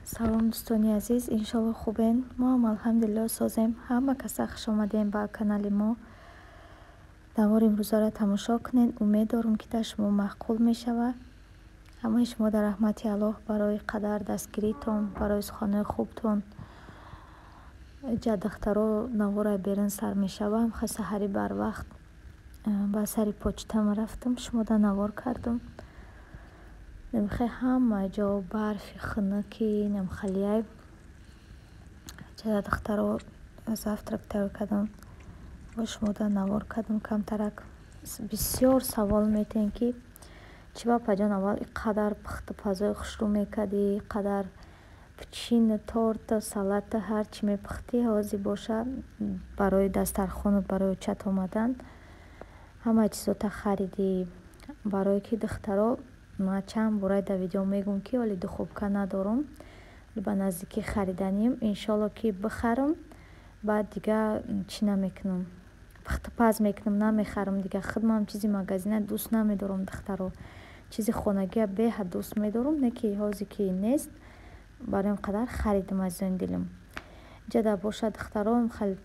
Салом, дӯстони азиз, иншолло хубен. Мо ҳам, алҳамдулилло, созем. Ҳама каса хуш омадем ба канали мо. Навори имрӯзаро тамошо кунед. Умед дорум, ки дар шумо маъқул мешавад. Ҳамаи шумо дар раҳмати Аллоҳ барои қадар дастгиритон, барои суханҳои хубтон. Ҷа, духтаро, навора берун сар мешавам. Ха, саҳари барвақт ба сари почтама рафтам, шумода навор кардам. Намихай, ҳама ҷо барфи хунуки намхалияй. Ҷа, духтаро, завтрак тайёр кардам, бо шумода навор кардам камтарак. Бисёр савол метиҳем, ки чӣ ба, апаҷон, аввал ин қадар пухтупазои хушрӯ мекардӣ, ин қадар печенье, торту, салату, ҳарчи мепухтӣ, ҳозир боша барои дастархону барои очат омадан ҳамаи чизота харидӣ. Барое ки, духтаро, ман чанд бора дар видео мегӯм, ки ҳоли духовка надорам, ба наздикӣ хариданим, иншолло, ки бихарам, баъд дига чӣ намекунам, пухтупаз мекунам, намехарам дига. Худмам чизи магазина дӯст намедорам, духтаро, чизи хонагия беҳад дӯст медорам. Не ки ҳозир ки нест, барои ин қадар харидам, азизони дилам. Ҷада боша, духтаро, хел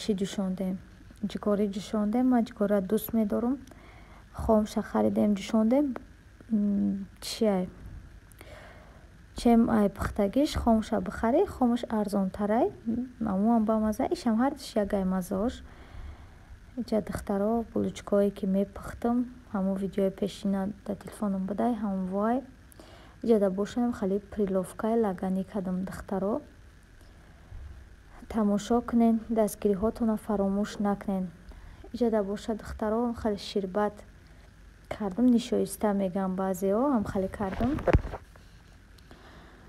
чӣ ҷӯшондем, ҷигорӣ ҷӯшондем. Ман ҷигориро дӯст медорам. Хомша харидем, ҷӯшондем. Чиай, чем ай пухтагиш хомша бихарӣ, хомаш арзонтарай, амуам бамаза, ишам, ҳардуш якай маззаош. Ҷа, духтаро, булочкаҳое ки мепухтам, ҳамон видеои пешина дар телефонам будай, ҳамон вой. Иҷада бошам, хеле пиловкаи лаганӣ кардам. Духтаро, тамошо кунен, дастгириҳотонро фаромӯш накунен. Иҷада боша, духтаро, хеле ширбат кардам, нишоиста мегӯям баъзеҳо, ҳам хеле кардам.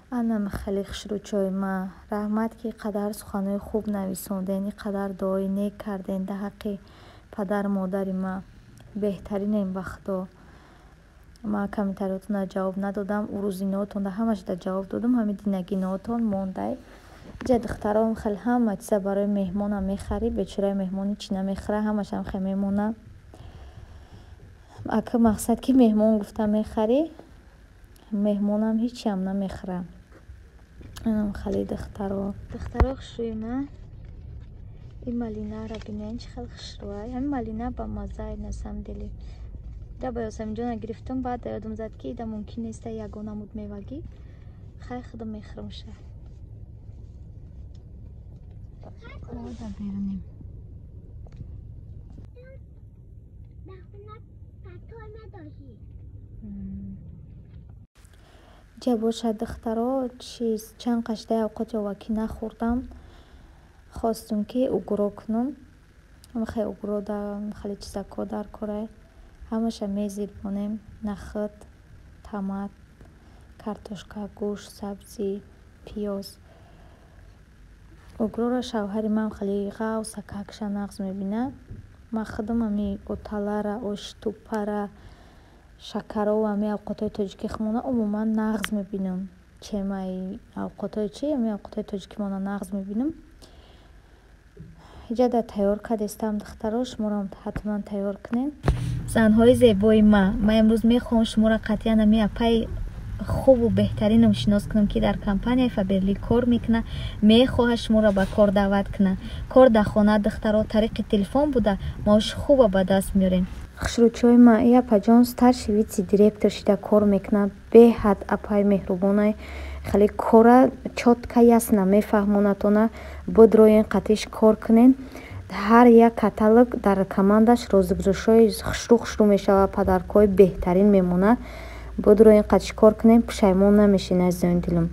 Анам хеле хушрӯчои ма, раҳмат, ки қадар суханҳои хуб нависонден, ин қадар дуои нек карден дар ҳаққи падару модари ма. Беҳтаринем, ба Худо. Ман комментариётонро ҷавоб надодам. Урӯзиноотонда ҳамашда ҷавоб додам, ҳамин динагиноотон мондай. Иҷа, духтарон, хеле ҳама чиза барои меҳмонам мехарӣ, бечораи меҳмон ҳичи намехӯра, ҳамашам хе мемона. Ака, мақсад ки меҳмон гуфта мехарӣ, меҳмонам ҳичиам намехӯра. Инам хеле, духтаро. Духтаро, хушрӯи ма, ин малинаро бинен, чӣ хел хушрӯай. Ҳамин малина ба маззай, на самом деле. Да ба Ёсаминҷона гирифтам, баъд да ёдам зад, ки ида мумкин неста ягон намуд мевагӣ. Хай, худам мехӯрамша. Да берунем. Ҷа бошад, духтаро, чиз чанд қашдаи авқоти овакӣ нахӯрдам, хостум, ки угро кунам. Хеле угро да хеле чизако дар корай. Ҳамаша мезирбонем: нахӯд, томат, картошка, гӯшт, сабзӣ, пиёз. Угрора шавҳари ман хеле ғавса какша нағз мебинад. Ман худам ҳами оталара, оши туппара, шакарова, ҳами авқотҳои тоҷикӣ худмона умуман нағз мебинам. Чем ай авқотҳои чи, ҳами авқотҳои тоҷикимона нағз мебинам. Иҷада тайёр кардестам, духтаро, шуморо ҳатман тайёр кунед. Занҳои зебои ма, ман имрӯз мехоҳам шуморо қатъиян ҳами апаи хубу беҳтаринам шинос кунам, ки дар компанияи Фаберлик кор мекунад, мехоҳад шуморо ба кор даъват кунад. Кор дар хона, духтаро, тариқи телефон буда, маоши хуба ба даст меорем. Хушрӯчиҳои ма, и апаҷон старший вице директор шида кор мекунад. Беҳад апаи меҳрубонай, хеле кора чётко, ясно мефаҳмонатона. Бидроен, қатиш кор кунен. Ҳар як каталог дар командаш розыгрышҳои хушрӯ хушрӯ мешавад, подаркҳои беҳтарин мемонад. Бидроен, қатиш кор кунем, пушаймон намешен, азизони дилам.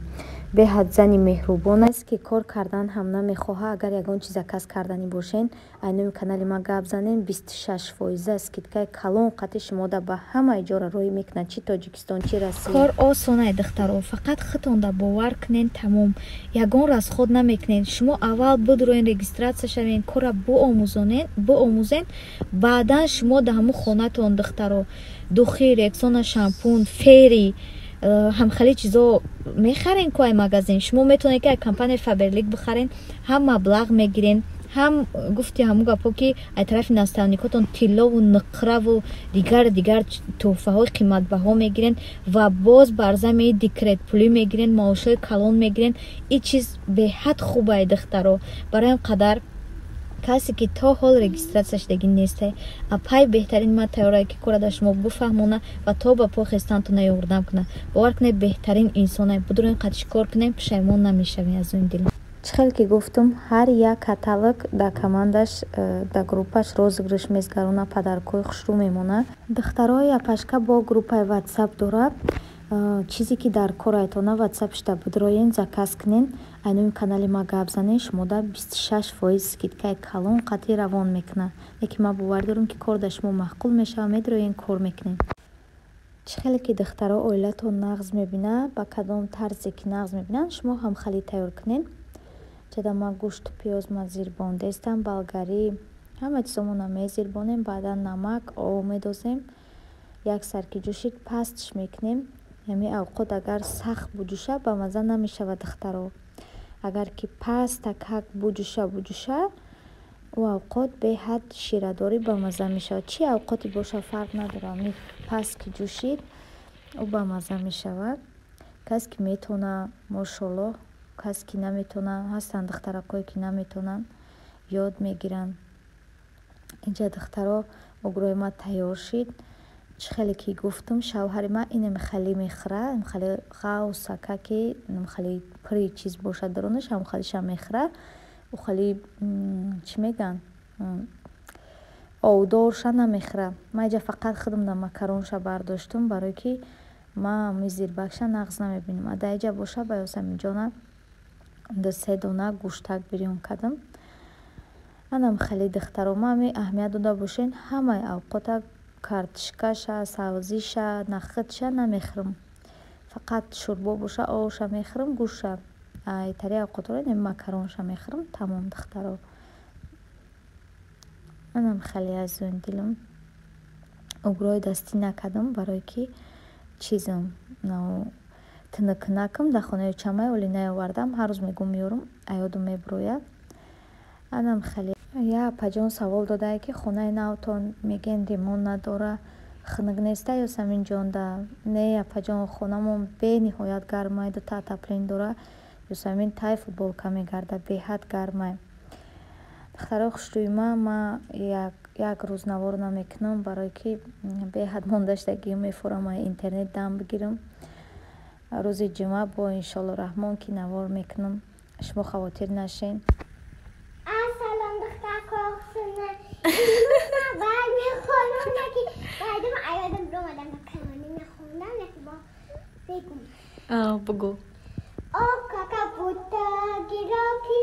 Беҳад зани меҳрубон аст, ки кор кардан ҳам намехоҳад. Агар ягон чиз заказ карданӣ бошен, ай номи канали ман гап занен, 26 фоиза скидкаи калон қати шумода ба ҳамаи ҷора роҳӣ мекунад, чӣ Тоҷикистон, чӣ Россия. Кор осонай, духтаро, фақат худтонда бовар кунен, тамом. Ягон расход намекунед. Шумо аввал бидроен, регистрация шавен, корра биомӯзен, баъдан шумо дар ҳамун хонатон, духтаро, духи, Рексона, шампун, Фери, ҳамхели чизо мехарен ку ай магазин. Шумо метавонед, ки ай компанияи Фаберлик бихарен, ҳам маблағ мегирен. Ҳам гуфти ҳамун гапҳо, ки аз тарафи наставникотон тиллову нуқраву дигар дигар тӯҳфаҳои қиматбаҳо мегирен ва боз бар замини декрет пулӣ мегирен, маошҳои калон мегирен. Ин чиз беҳад хубае, духтаро. Барои ҳам қадар касе ки то ҳол регистрация шудагӣ несте, апай беҳтарин ман тайёрае, ки кора дар шумо бифаҳмона ва то ба пой хестантона ёрдам кунад. Бовар кунед, беҳтарин инсонае. Будурен, қадиш кор кунем, пушаймон намешавем аз он дил. Чӣ хел ки гуфтум, ҳар як каталог дар командаш, дар группаш розыгрыш мезгарона, подаркҳои хушрӯ мемонад. Духтарои апашка бо группаи Ватсап дорад. Чизе ки дар корайтона, Ватсапшда бидроен, заказ кунен, айноми канали ма гап занен, шумода 26% скидкаи калон қатъи равон мекунад. Лекин ман бовар дорам, ки кор дар шумо маъқул мешавад, медроен, кор мекунем. Чӣ хеле ки, духтаро, оилатон нағз мебинад, ба кадом тарзе ки нағз мебинанд, шумо ҳам хали тайёр кунед. Чада ман гӯшту пиёз ма зирбондестам, болгарӣ, ҳама чизомона мезирбонем, баъдан намак, об медозем. Як сар ки ҷӯшид, пастш мекунем. Ҳамин авқот агар сахт буҷӯша, ба мазза намешавад, духтаро. Агар ки пастакак буҷӯша буҷӯша, ӯ авқот беҳад ширадорӣ, ба мазза мешавад. Чӣ авқоте боша, фарқ надорад, ҳамин паст ки ҷӯшид, ӯ ба мазза мешавад. Кас ки метавона, мошоллоҳ, кас ки наметавона, ҳастанд духтаракое ки наметавонанд, ёд мегиранд. Инҷа, духтаро, угрои ма тайёр шид. Чӣ хеле ки гуфтум, шавҳари ман инам хеле мехӯрад, хеле ғавсака, ки хеле пури чиз бошад дарунаш, ҳам хелиша мехӯрад. Ӯ хеле, чӣ мегӯянд, овдорша намехӯрад. Ман инҷа фақат худам да макаронша бардоштум, барое ки ман ҳами зирбакша нағз намебинам. А дар инҷа боша, ба Ёсаминҷона ду се дона гӯштак бирён кардам. Анам хеле, духтаро, ма ҳами аҳамият дода бошен, ҳамаи авқота картишкаша, сабзиша, нахӯдша намехӯрам. Фақат шӯрбо боша, овша мехӯрам, гӯштша. Айтари авқотро макаронша мехӯрам, тамом, духтаро. Анам хеле, азизони дилам. Угрои дастӣ накардам, барое ки чизам тинукунакам дар хонаи чамай оли наовардам. Ҳар рӯз мегӯм, меёрам, аёдум мебурояд. Анам хеле. Я апаҷон савол додае, ки хонаи навтон мегӯен ремонт надора, хунук неста, Ёсаминҷонда? Не, апаҷон, хонамон бениҳоят гармай, дута отопление дора. Ёсамин тай футболка мегардад, беҳад гармай. Духтарои хушрӯи ман, ман як рӯз навор намекунам, барое ки беҳад монда шудагиам, мефорам интернет дам бигирам. Рӯзи ҷумъа бо иншоалло раҳмон ки навор мекунам, шумо хавотир нашен. Салом, духтарко, имрӯз ман баъд мехонам, яки баъдам аёдам биромадам, макарони мехондам, яки бо бегум. Бугӯ. О, кака будто гироки.